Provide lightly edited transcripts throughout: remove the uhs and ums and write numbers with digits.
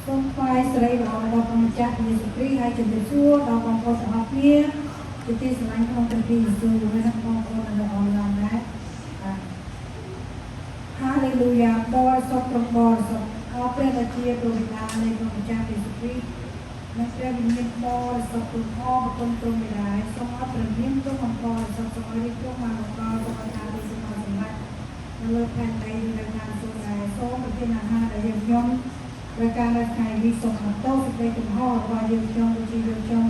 សូមថ្វាយសិរីល្អដល់ព្រះម្ចាស់ព្រះយេស៊ូវគ្រីស្ទហើយជម្រាបសួរដល់បងប្អូនទាំងអស់គ្នាជាទីស្រឡាញ់ក្នុងព្រះយេស៊ូវហើយនិងបងប្អូននៅអនឡាញដែរបាទហាឡេលូយ៉ាបរិសុទ្ធទ្រង់បរិសុទ្ធអរព្រះដ៏ជាព្រះបិតានៃព្រះម្ចាស់យេស៊ូវគ្រីស្ទនិងព្រះវិញ្ញាណបរិសុទ្ធទ្រង់អរព្រះគុណទ្រង់បិតាសូមអរព្រះនាមទ្រង់បរិសុទ្ធសូមឲ្យរីកទ្រង់បានបន្តសូមឲ្យការរីកសម្សម្បត្តិនៅលើផែនដីឬនៅឋានសួគ៌ដែរសូមប្រទានអាហារដែលយើងខ្ញុំ ដោយការនៅថ្ងៃនេះសូមអត់ទោសសេចក្តីកំហុសរបស់យើងខ្ញុំដូចជាយើងខ្ញុំ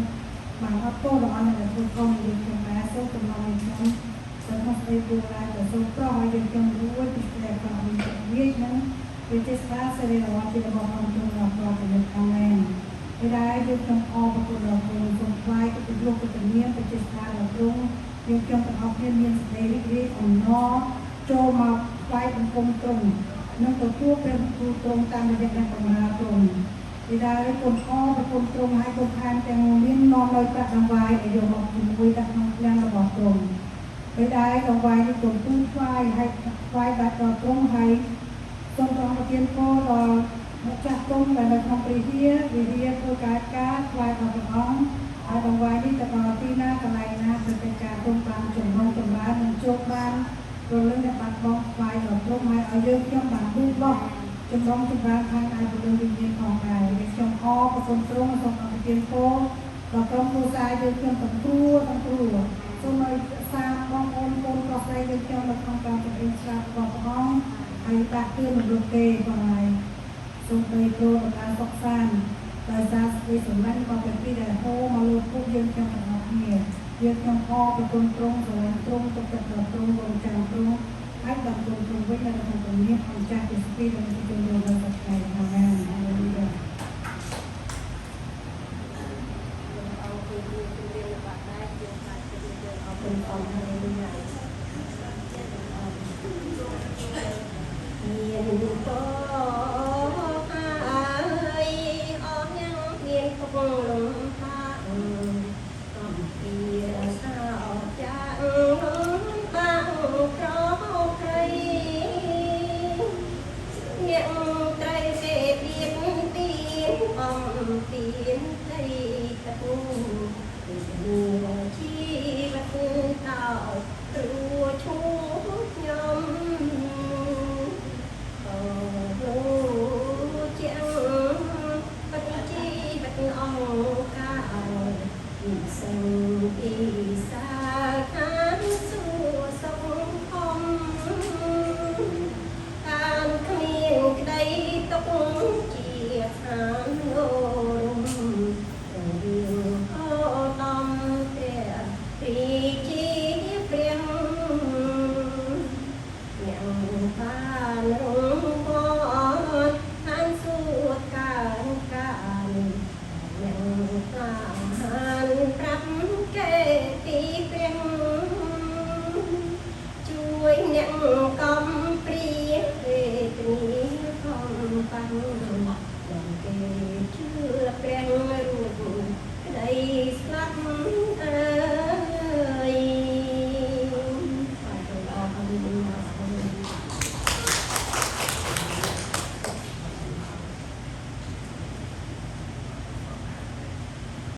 បានអត់ទោសដល់អស់អ្នកដែលធ្វើខុសនឹងយើងខ្ញុំដែរសូមកំណត់យើងខ្ញុំសូមមកស្ដីគួរដែរក៏សូមប្រោសឲ្យយើងខ្ញុំរួចពីសេចក្តីអាក្រក់នេះវានឹងវិជាស្ដាសេរីរបស់ជារបស់អង្គទ្រង់ដល់ប្រតិនិកអាមែនពេលដែរយើងខ្ញុំអរព្រគុណដល់ទ្រង់សូមថ្វាយកិត្តិយសកិត្តិនាមវិជាស្ដាដល់ទ្រង់យើងខ្ញុំទាំងអស់គ្នាមានសេចក្តីរីករាយអំណរចូលមកថ្វាយបង្គំទ្រង់ និងទទួលព្រះបន្ទូលទ្រង់តាមរយៈអ្នកបម្រើទ្រង់ពីដែរគុណអរប្រគុណទ្រង់ឲ្យគុណថែមទាំងមាននាំដោយប្រាក់ដង្វាយឲ្យយកមកជាមួយដាក់ក្នុងឃ្លាំងរបស់ទ្រង់ពេលដែរដង្វាយនេះគុណទូលថ្វាយឲ្យថ្វាយបាត់ដល់ទ្រង់ហើយសូមព្រះប្រទានពរដល់ម្ចាស់ទ្រង់ដែលនៅក្នុងព្រះវិហារវិហារធ្វើការការថ្វាយដល់ព្រះអង្គហើយដង្វាយនេះទៅដល់ទីណាកន្លែងណាព្រឹត្តិការណ៍ទ្រង់បានចម្រុងចម្រើននិងជោគបាន ព្រលឹងដែលបាត់បង់ថ្វាយដល់ទ្រង់ហើយឲ្យយើងខ្ញុំបានលូតលាស់ចម្រុងចម្រើនខាងឯព្រលឹងវិញ្ញាណផងដែរយើងខ្ញុំអរព្រគុណទ្រង់សូមអរគុណពរដល់ក្រុមគ្រួសារយើងខ្ញុំទាំងគ្រួទាំងគ្រួសូមឲ្យសាមបងប្អូនកូនប្រុសស្រីយើងខ្ញុំនៅក្នុងការជំរាបស្រាប់របស់ព្រះអង្គហើយដាស់តឿនរំលឹកគេផងហើយសូមបីព្រោះដំណើរសុខសាន្តដោយសារសេចក្តីសម្លាញ់របស់ព្រះគ្រីស្ទដែលហូរមកលើពួកយើងខ្ញុំទាំងអស់គ្នាយើងខ្ញុំអរព្រគុណទ្រង់ស្រឡាញ់ទ្រង់ទុកចិត្តដល់ទ្រង់រងចាំទ្រង់ហើយដល់ទ្រង់ទ្រង់វិញនៅក្នុងព្រះនាមអង្គចាស់យេស៊ូវគ្រីស្ទដែលជាជំនឿដល់សព្វថ្ងៃអាមែនហាឡេលូយ៉ា អង្គគឺមានជំរាបរបស់ដែរយើងអាចជម្រាបយើងអរគុណអរហាឡេលូយ៉ាមានពរហើយអស់ញ៉ាំមានទុកលំបាកកំពីសោចាក់លំបាកក្រក្រៃអ្នកត្រូវគេបៀតបៀនអំពីនដីទឹកមាន